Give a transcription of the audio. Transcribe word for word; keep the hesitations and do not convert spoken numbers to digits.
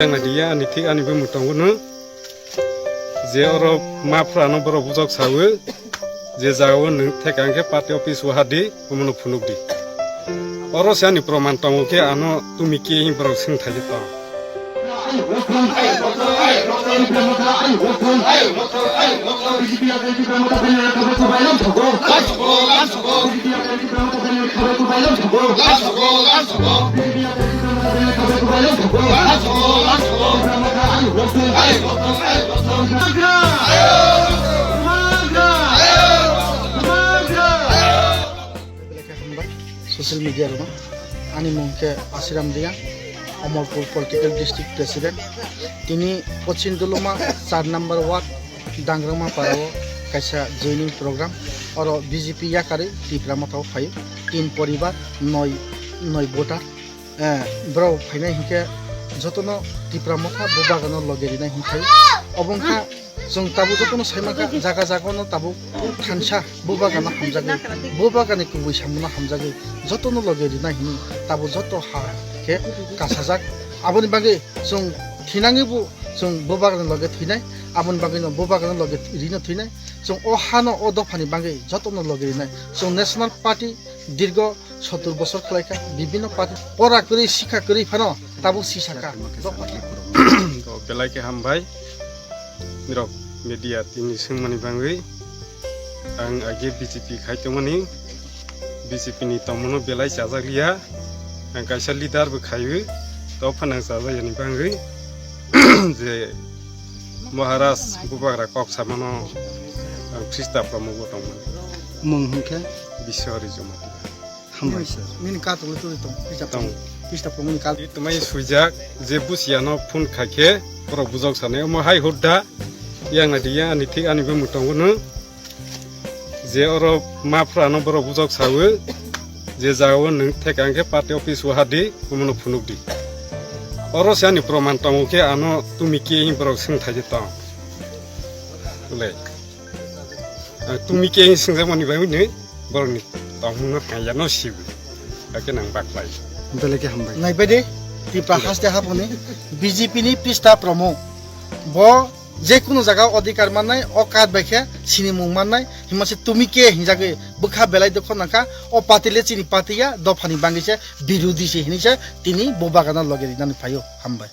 Yang nai di ya, ani thik ani bumung tongo no. Je oro ma phrano borok bujok sawi, je jaga o nwng theka hwnkhe party office o hadi, omono phunuk di. Oro se ani proman tongo khe ano tumi khe hini borok swng thai tong. Social media rok, ani mung khe Asiram Reang, Omorpur Political District President. Tini Pochim Duluma char number ward Dangrangma para o kaisa joining program. Oro B J P yakarwi Tipra Motha o phaio. Tin poribar, noi, noi voter. Eh, borok phainai hinkhe jotono Tipra Motha bo bagano loge rinai hinkhe. Obo wngkha chwng tabuk jotono saimankha jaga jaga no tabuk thansa bo bagano hamjagwi, bo bagani kubui samungo hamjagwi jotono loge rinai hini tabuk joto ha khe kasajak. Aboni bagwi chwng thinangwi bo chwng bo bagani loge thinai, aboni bagwino bo bagano loge rino thinai. Chwng o hano o dophani bagwi jotono loge rinai. Chwng National Party dirgo sottur bosor khlaikha, bibhinno party pora kwrwi sikha kwrwi phano tabuk sisakha. Dophani. To belai khe hambai. Nirok media tini swngmani bagwi ang age B J P khai tongmani, B J P ni tongmano belai chajakliya, ang kaisa leader bo khaiwi, to phanang chajakya ni bagwi je Maharaj Bubagra kok samano ang Krista promo bo tongmani. Mung hwnkhe? Biswari Jamatia. Hambai sir. Nini katok le tuli tong, pista tong. Pista pong ni katok. Tumai swijak je busiya no phone khaikhe borok bujok sanai omo hai hudda yang na diya ani thik ani bumung tongo no. Je oro ma phrano borok bujok sawi je jaga o nwng theka hwnkhe party office o hadi omono phunuk di. Oro se ani proman tongo khe ano tumi khe borok swng thai tong. Le. Ang tumi khe swngjakmani bai hwnwi borokni tongmungno thangya no sibu. Hakhe nang baklai. Belai khe hambai. Naibaidi, Tipra haste haponi B J P ni pista promo. Bo je kunu jaga odhikar mannai, o card bai khe sinimung mannai, himase tumi khe hinjagwi bwkha belai dokho nangkha, o party le chini party ya, dophani bangwi se birodhi se hinwi se tini bo bagano loge rinani phaio. Hambai.